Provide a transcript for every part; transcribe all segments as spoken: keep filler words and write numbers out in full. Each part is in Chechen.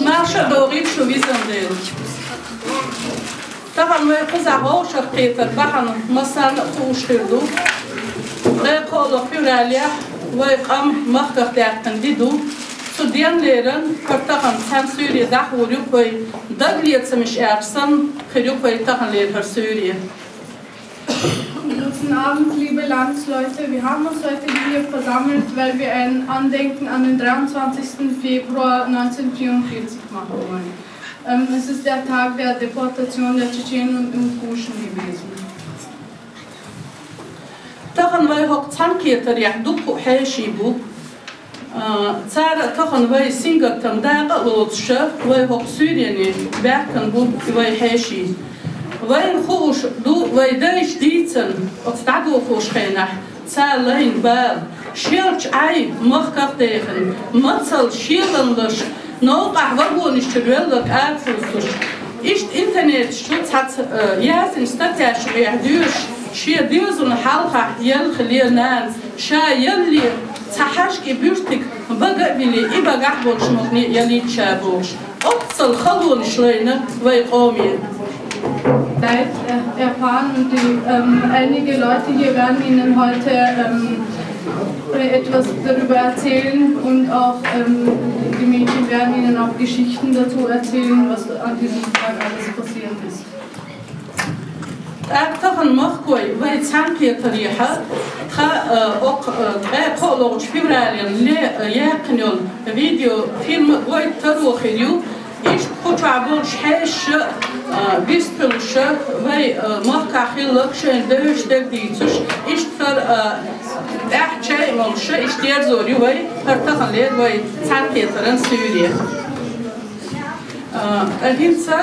Марша догӀийла шу, везан Дела. Тахана вай кхузахь вовшахкхетар бахьана массарна а хууш хир ду. Ткъе кхоалгӀа февралехь вай къам махках даьккхина ди ду. Цу денлеран хӀара тахана цхьана суьйре дӀахьур ю вай, дагалецамаш аьлча санна хир ю вай таханлера хӀара суьйре. Guten Abend, liebe Landsleute. Wir haben uns heute hier versammelt, weil wir ein Andenken an den dreiundzwanzigsten Februar neunzehnhundertvierundvierzig machen wollen. Ähm, es ist der Tag der Deportation der Tschetschenen und Inguschen gewesen. Тахана вай хӀокху цхьаьнакхетарехь дуккха а хьеший бу. А, цара а тахана вай сингаттам дакъа а лоцуша, вай хӀокху суьйрене баьхкина бу вай хьеший. Вайна хууш ду вай дайша дийцина, оцу дӀадохуш хенахь, цара лайна бала, шелча Ӏай махках а дехина, мацалла шеланлаш, новкъахь вагонаш чуьра велларг арахуьйсуш. Иштта интернеташ чу цхьацца, а, яздина статьяш чу эхь доьшуш, шен доьзална хьалхахь елла хилла нанас, ша яллале, цхьа хьаьжкӀи буьртиг бага а биллий, и багахь болчу мукъане а ялийта ша бохуш. Оццул халонаш лайна вай къоме. Seit, äh, erfahren und die, ähm, einige Leute hier werden Ihnen heute, ähm, etwas darüber erzählen und auch, ähm, die Mädchen werden Ihnen auch Geschichten dazu erzählen, was an diesem Tag alles passiert ist. ТӀаккха тахана махкой вай цхьаьнакхетарехь, тхан, а, окху, а, ткъе кхоалгӀачу февралехь ле-, а, яьккхина йолу видеофильм гойту таро хир ю. Иштта кху чохь болчу хьешаша, а, вистхуьлуша, вай, а, махкахь хилларг шайн девзаш дерг дийцуш, иштта хӀара, а, тӀаьхьа чай а молуша, иштта ерзор ю вай, хӀара таханлера вай цхьаьнакхетаран суьйре. А, ткъа хӀинца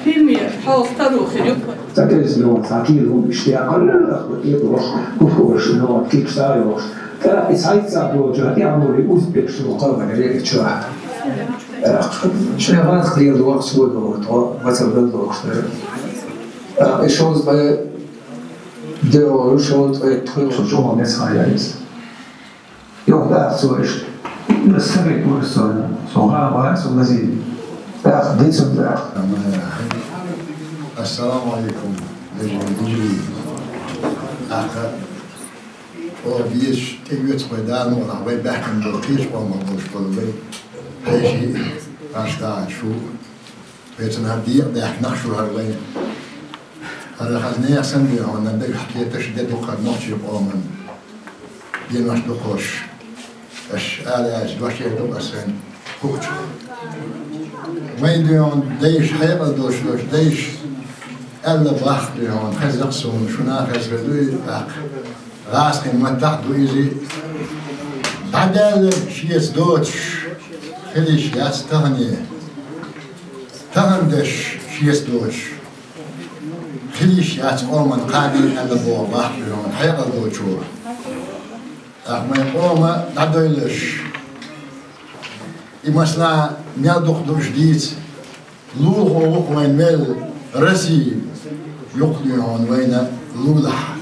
фильме хьалха таро хир ю. Ца тезна, ца кийра хӀума иштта яккхар, ахпа тӀе а долуш, хӀуфуш, но, кипса а йолуш. ТӀаккха и цхьаьнца долчу тӀаьхьа узбекаш долу кхалнах герга чохь. Шайн ванах лела вахча вон вогӀу тхо, мацалла дала дохуш дара. ТӀаккха и шовзткъе доьалгӀа, шовзткъе ткъе чу чӀогӀа меца хьан яйца. Йоху тӀаккха цо иштта: «Аса ца векъора со, со гӀан ван, со лазийна». ТӀаккха дицун тӀаккха. Ассаламу алейкум, вежарий, вежарий. ТӀаккха о, безаш тӀеоьцу вай Дала мукъалахь, вай баьхкина болу кхечу къомах болуш болу вай хьеший, ваш дагӀа шу. Вецан хӀара декъа даьхкина нах шу хӀара вайн. ХӀара хаза нехан санна бен хьуна дагахь кхеташ де дукха нохчийн къоман. Денош дукхош. Аша ала аьлча, дош эр ду аса вайн хуучу. Вайн дуьйхьун дайша хьекъал долуш долуш, дайша аьлла бахка дуьйхьун, хезна-кх суна, шуна а хезна дуй, тӀаккха. ГӀазкхийн маттахь ду иза. ДӀадаьлларг шеца доцуш хила йиш яц тахане. Тахана дерш шеца доцуш хила йиш яц къоман кхане аьлла боху бахка дуьйхьун хьекъал долчо. ТӀаккха вайн къома дӀадойлаш, и масала мел дукха ду уьш дийца. Лулахо ву-кх вайн мел Россия, юккъе дуьйхьун вайна лулахь.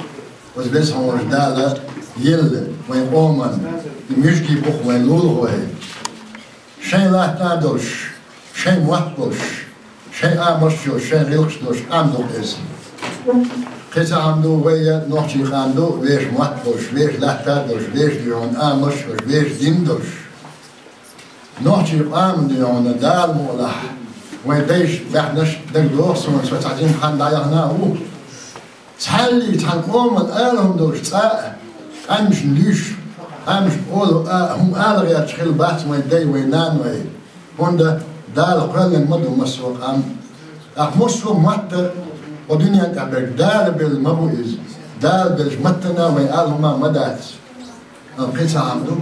Оцу Веза хьоьжуш Дала елла вайн къоман и муьжгий бу-кх вайн лулахой. Шайн латта а долуш, шайн мотт болуш, шайн амалш йолуш, шайн гӀиллакхаш долуш къам ду-кх иза. Кхин цхьа хӀума ду, вай я нохчийн къам ду, вешан мотт болуш, вешан латта а долуш, вешан дуьйхьун амалш а йолуш, вешан дин а долуш. Нохчийн къам дуьйхьун Дала мукъалахь, вайн дайша баьхнарш дагадогӀу суна, со цхьа жимма хан дӀаяхана а ву. Цхьаллий цхьана къоман ала хӀума долуш цкъа а, къаьмнашна луьйш, къаьмнашна олу а, хӀума ала гӀерташ хила бац вайн дай, вайн наной. ХӀунда Дала кхоьллина ма ду массо а къам. ТӀаккха массо а мотт а, кху дуьнен тӀехь берг Дала белла ма бу иза. Дала беллачу маттана вайн ала хӀума ма дац. Амма кхин цхьа хӀума ду.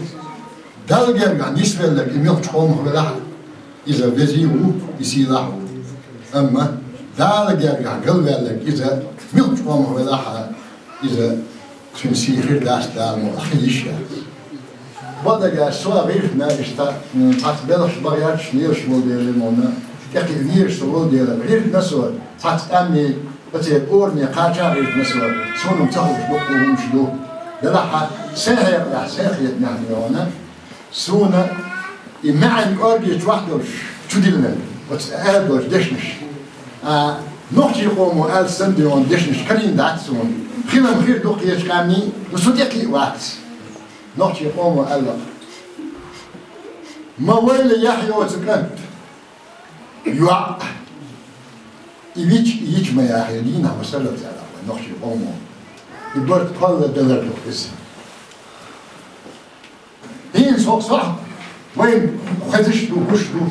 Далла гергахь нисвелларг и муьлххачу къомах велахь а, иза везий а ву, и сийлахь а ву. Амма Дала гергахь галваьлларг иза, муьлххачу къомах велахь а, иза цуьнан сий хир дац, Дала мукъ лахь, хила йиш яц. Бакъдерг аьлча, со гӀиртина иштта, м, цхьацца белхаш бахьарш, лелаш волу дела, муна тӀекхиа везаш со волу дела, гӀиртина со цхьацца къаьмнийн, оцеран ораме кхача а гӀиртина со, суна-м ца хууш дуккха хӀуманаш ду. Делахь а, сайн хьекъалехь, сайн хетамехь, муна, суна и маьӀна кӀорггера чохь долуш чудиллина оцу аьлла долчу дешнаш. А, нохчийн къомо аьлла санна, дешнаш карийна дац суна. Хила-м хир ду кхечу къаьмнийн, но со тӀекхиа вац. Нохчийн къомо аьлла-кх: «Ма вайла яхь йоцу кӀант, йоӀ, и вича, и йича ма яхье, дийнахь ма сарралц», аьлла вайн нохчийн къомо. И барт кхолла далар ду иза. ХӀинца хӀокху сохьта вайн хезаш ду, гуш ду.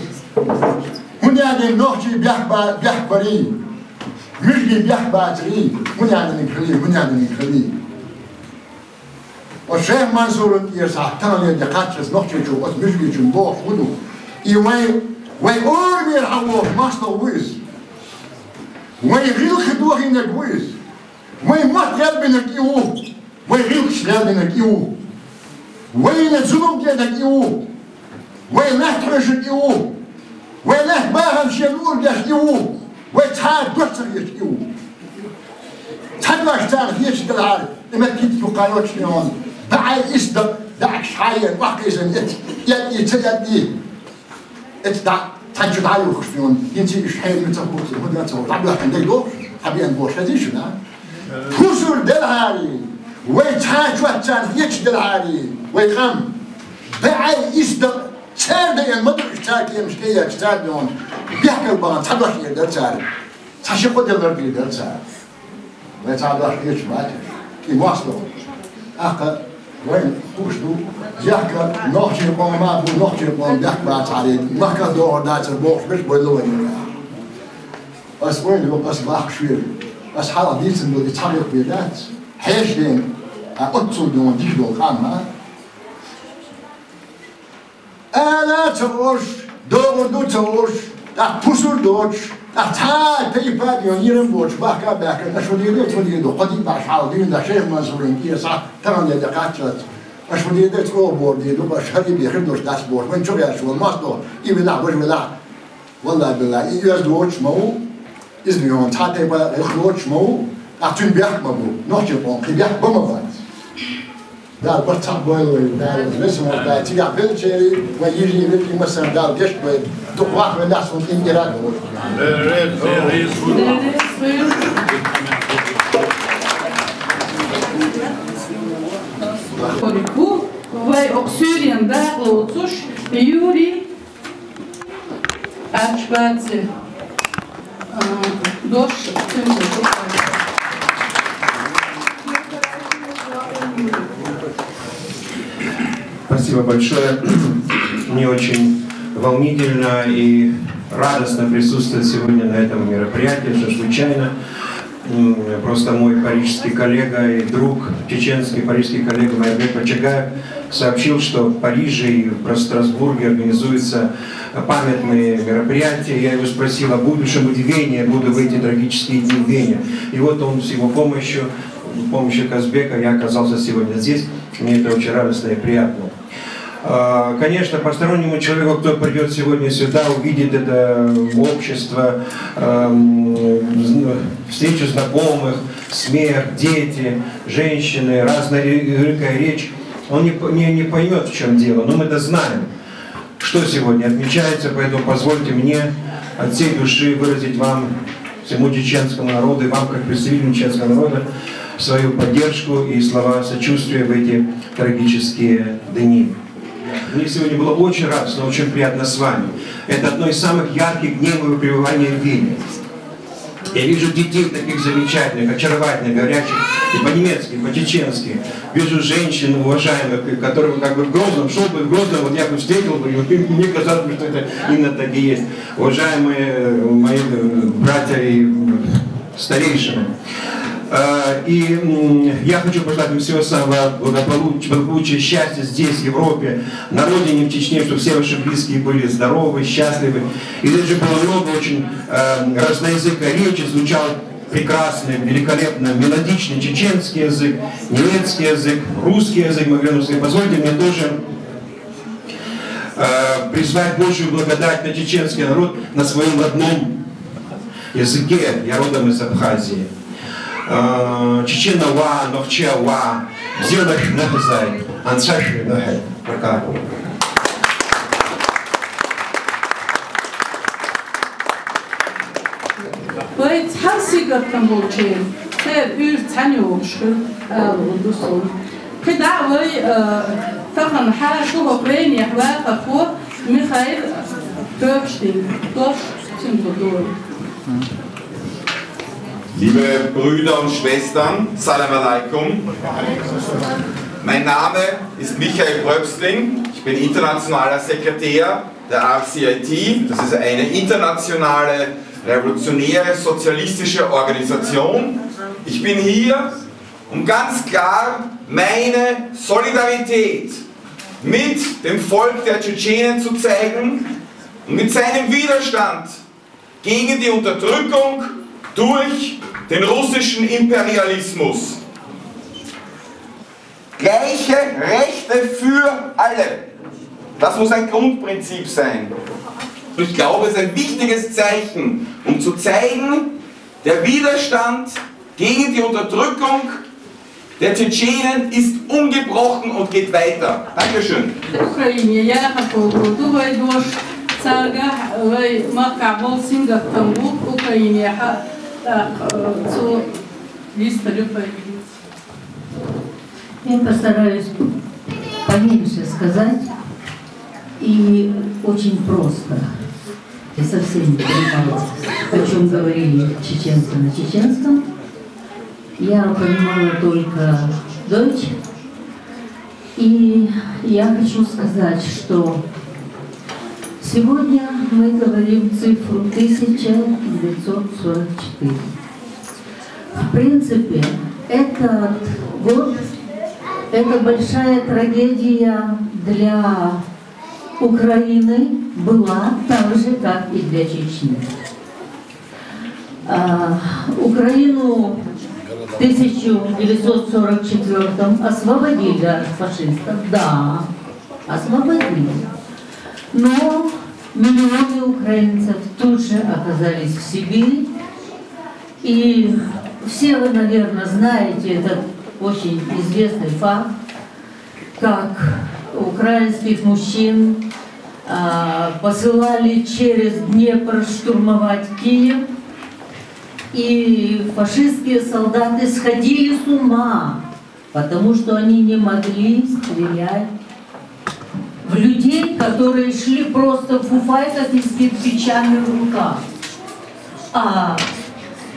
ХӀунда аьлла нохчий бехк ба-, бехк барий, муьжгий бехк бацарий, хӀунда аьлла хилий, хӀунда аьлла хилий. Оцу Шайх Мансуран тӀера схьа таханлера де кхаччалц Нохчийчу оцу муьжгийчун бохуш хӀун ду? И вайн, вайн орамера хьалавоху мостагӀа ву иза. Вайн гӀиллакх дохийнарг ву иза. Вайн мотт гӀелбинарг и ву. Вайн гӀиллакхаш гӀелбинарг и ву. Вайна зулам динарг и ву. Вайн лаьтта хьоьшург и ву. Вайн лаьтта бахам шен луург деш и ву. Вай цхьа а дош ца хеташ и ву. Цхьа дош царна хеташ делахьара, и меттиг дукха йоцуш йогӀун. БӀе исс дакъа даьӀахкаш хьаеана, охьакхийсина эцу, эцу, ца эцу. Эцу дӀа, цхьаьна чу дӀа а юхкуш йогӀун. ХӀинца уьш хьенан ца хууш, хӀун ца хууш, дӀабоьхкина дай дохуш, хьан беана бохуш хезий шуна? Пусар делахьарий, вай цхьа а чот царна хеташ делахьарий, вай къам. БӀе исс дакъа цара дайина ма ду уьш, цара кемаш тӀеэцча, цара дуьйна бехкал бахана цхьа дош эр дара цара. Цхьа ши кхо деллар дийр дара цара. Вай цхьа дош хеташ бац уьш. И мостагӀа. ТӀаккха вайна хууш ду, яхка нохчийн къома а бу, нохчийн къома бехк бацахьара, махках догӀур дацара бохуш берш бойла вайна. Ас ойла йо, ас бахкаш вера. Ас хьалха дийцина долу и цхьа гӀиллакх бен дац. Хьешан ден, а оццул ден дика долу къам, а? Ала а ца олуш, догӀур ду ца олуш, тӀаккха пусар доцуш, тӀаккха цхьа а тайпа а йо, йирам боцуш, бахка а баьхкина, аша хӀун дийр ду, хӀун дийр ду, кхо-диъ бахьаш хьалха дуьйна, Шайх Мансуран кӀера схьа таханлера де кхаччалц, аша хӀун дийр ду, цкъа а бохур дийр ду, аша хӀара бехар долуш дац бохуш, вайн чу гӀерташ волу мостагӀа, и велахь, важа велахь, валлахӀи-биллахӀи, и оьзда воцуш ма ву, иза йогӀун цхьа а тайпа гӀиллакх доцуш ма ву, тӀаккха цуьнан бехк ма бу, нохчийн къоман кхин бехк бан ма бац. Дала барт цхьаъ бойла вай, Дала веза ма ву, Дала цигахь беллачеран, вай йижарий, вежарий массарна Дала гечдойла, дукха вахавеллехь суна тӀе ирад а ву. Вай окху суьйренан дакъа лоцуш, Юрий Ачбадзе, а, дош цуьнга ду. Спасибо большое. Мне очень волнительно и радостно присутствовать сегодня на этом мероприятии, что случайно. М, просто мой парижский коллега и друг, чеченский парижский коллега Майрбек Почагаев, сообщил, что в Париже и в Страсбурге организуются памятные мероприятия. Я его спросил о будущем, в Вене, буду в эти трагические дни в Вене. И вот он с его помощью, с помощью Казбека я оказался сегодня здесь. Мне это очень радостно и приятно. А, конечно, постороннему человеку, кто придёт сегодня сюда, увидит это общество, эм, зн-, встречу знакомых, смех, дети, женщины, разная ре-, редкая речь, он не по-, не, не поймёт, в чём дело. Но мы-то знаем, что сегодня отмечается, поэтому позвольте мне от всей души выразить вам, всему чеченскому народу и вам, как представителю чеченского народа, свою поддержку и слова сочувствия в эти трагические дни. Мне сегодня было очень радостно, очень приятно с вами. Это одно из самых ярких дней моего пребывания в Вене. Я вижу детей таких замечательных, очаровательных, горячих, и по-немецки, и по-чеченски. Вижу женщин уважаемых, которые как бы в Грозном, шёл бы в Грозном, вот я бы встретил бы, и мне казалось бы, что это именно так и есть. Уважаемые, э, мои, э, братья и, м, старейшины. Э, И м, я хочу пожелать вам всего самого благополучия, благополучия, счастья здесь, в Европе, на родине, в Чечне, чтобы все ваши близкие были здоровы, счастливы. И здесь же было много очень э, разноязыка речи, звучал прекрасный, великолепно мелодичный чеченский язык, немецкий язык, русский язык, Магаленовский. Позвольте мне тоже э, призвать Божью благодать на чеченский народ на своем родном языке. Я родом из Абхазии. Э, Чечена уа, нохча уа, бзиала шәаныҳәазааит, анцәа шәаныҳәа. Пока. Вай цхьан сигаркан болчен, хер уьр цхьани окшхур, а, удусон. КхидӀа вай, э, тахан хӀара шу хӀокхвен яхӀваха ху Михаил Пёпштин, Пёпштин Тодор. Liebe Brüder und Schwestern, Salam alaikum. Mein Name ist Michael Pröbstling. Ich bin internationaler Sekretär der R C I T. Das ist eine internationale revolutionäre sozialistische Organisation. Ich bin hier, um ganz klar meine Solidarität mit dem Volk der Tschetschenen zu zeigen und mit seinem Widerstand gegen die Unterdrückung durch den russischen Imperialismus. Gleiche Rechte für alle. Das muss ein Grundprinzip sein. Und ich glaube, es ist ein wichtiges Zeichen, um zu zeigen, der Widerstand gegen die Unterdrückung der Tschetschenen ist ungebrochen und geht weiter. Dankeschön. Украине яха кого дубай дош царга вай мака бол синга тамбук Украине ха так цу листа любой. Я постараюсь поменьше сказать и очень просто, и совсем не понимала, о чем говорили чеченцы на чеченском. Я понимала только Deutsch. И я хочу сказать, что сегодня мы говорим цифру тысяча девятьсот сорок четыре. В принципе, этот год — это большая трагедия для Украины была, так же, как и для Чечни. А, Украину в тысяча девятьсот сорок четвёртом освободили от фашистов, да, освободили. Но миллионы украинцев тут же оказались в Сибири. И все вы, наверное, знаете этот очень известный факт, как украинских мужчин а, посылали через Днепр штурмовать Киев, и фашистские солдаты сходили с ума, потому что они не могли стрелять в людей, которые шли просто в фуфайках и с кирпичами в руках. А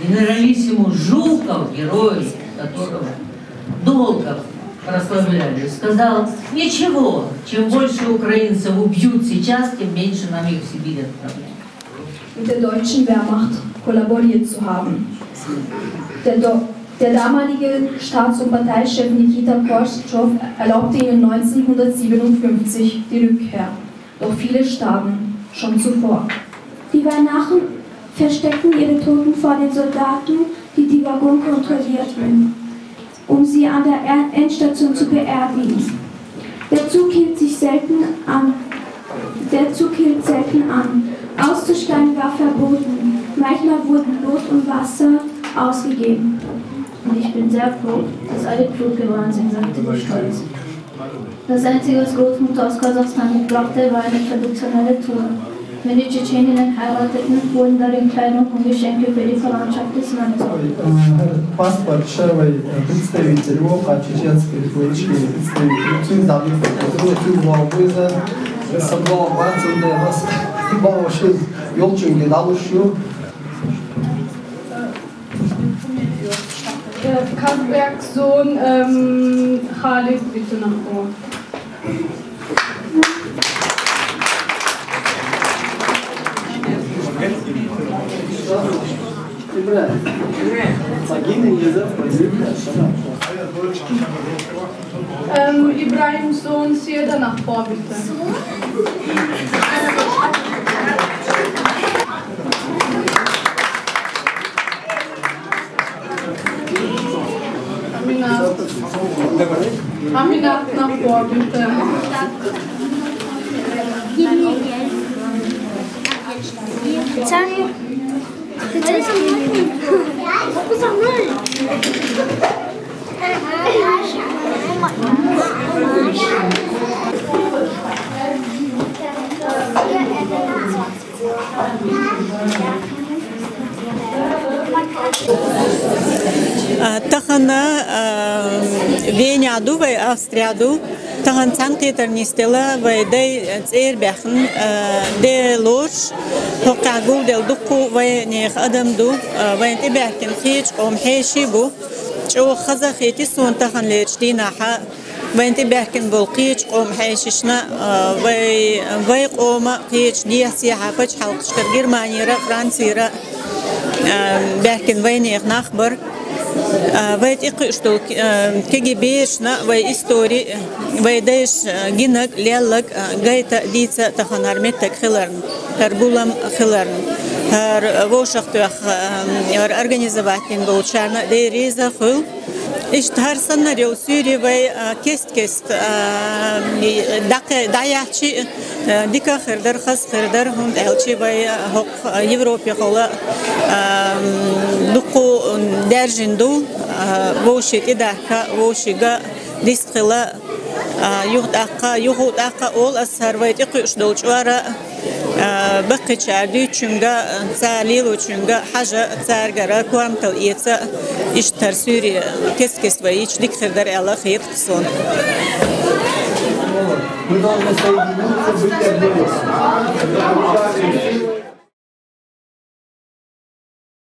генералиссимус Жуков, герой, которого долго прославляли, сказал: «Ничего, чем больше украинцев убьют сейчас, тем меньше нам их в Сибирь отправлять». Mit der deutschen Wehrmacht kollaboriert zu haben. Der, Do der damalige Staats- und Parteichef Nikita Chruschtschow erlaubte ihnen neunzehnhundertsiebenundfünfzig die Rückkehr. Doch viele starben schon zuvor. Die Wehrmachen versteckten ihre Toten vor den Soldaten, die die Waggon kontrollierten, um sie an der Er- Endstation zu beerdigen. Der Zug hielt sich selten an. Der Zug hielt selten an. Auszusteigen war verboten. Manchmal wurden Brot und Wasser ausgegeben. Und ich bin sehr froh, dass alle klug geworden sind, sagte sie stolz. Das Einzige, was Großmutter aus Kasachstan mitbrachte, war eine traditionelle Tour. Wenn die Tschetscheninnen heirateten, wurden darin Kleidung und Geschenke für die Verwandtschaft des Mannes aufgebracht. Паспорт шевый представитель, о, чеченской республики представитель, цуй забыл, цуй главы за, собрал бац, он раз, бал вообще, ёлчунги, да, уж, Э, Казбексон, эм, Халид, bitte nach vorn. Ибрагьим. Загинул из-за. Ähm, Ibrahim, Sohn, Sieda nach vor, bitte. Aminat. Aminat, nach vor, bitte. Sen А, тахан, а, Венехь ду вай, Австрехь ду. Тахан цхьаьнакхетар нисделла вай дай цӀера баьхна, а, де лоруш, хӀокхуьнга гулделла дуккха а вайнехан адам ду, а, вайна тӀебаьхкина кхечу къоман хьеший бу. ЧӀогӀа хаза а хетий суна таханлерчу дийнахьа вайна тӀебаьхкина болу кхечу къоман хьешашна, а, вай, вай къоман кхечу дехьа-сехьа пачхьалкхашкара, Германера, Францера, а, баьхкина вайнехан нах бара. А, вай тӀекхуьуш долу, а, кегий берашна вай истори, вай дайша, а, гинарг, лелларг, а, гайта а, дийца а тахана хӀара меттиг хиларна, хӀара гулам хиларна, хӀара вовшахтоьхна, а, хӀара организовать дина болчарна а Дела реза хуьлда. Иштта хӀара санна йолу суьйре вай, а, кест-кеста, а, дӀакхе-, дӀаяьхча, а, дика а хир дара, хаза а хир дара, хӀунда аьлча вай, а, хӀокху, а, Европехула, а, дуккха а даьржина ду, а, вовшийн тӀедахка, вовшига дистхила, а, юха тӀаккха, юха тӀаккха олу ас хӀара вай тӀекхуьуш долу чкъора, а, баккхийчара дуьйцучуьнга, цара лелочуьнга хьажа, цаьргара корматалла эца, иштта хӀара суьйре кест-кеста вай йича дика хир дара аьлла хета суна.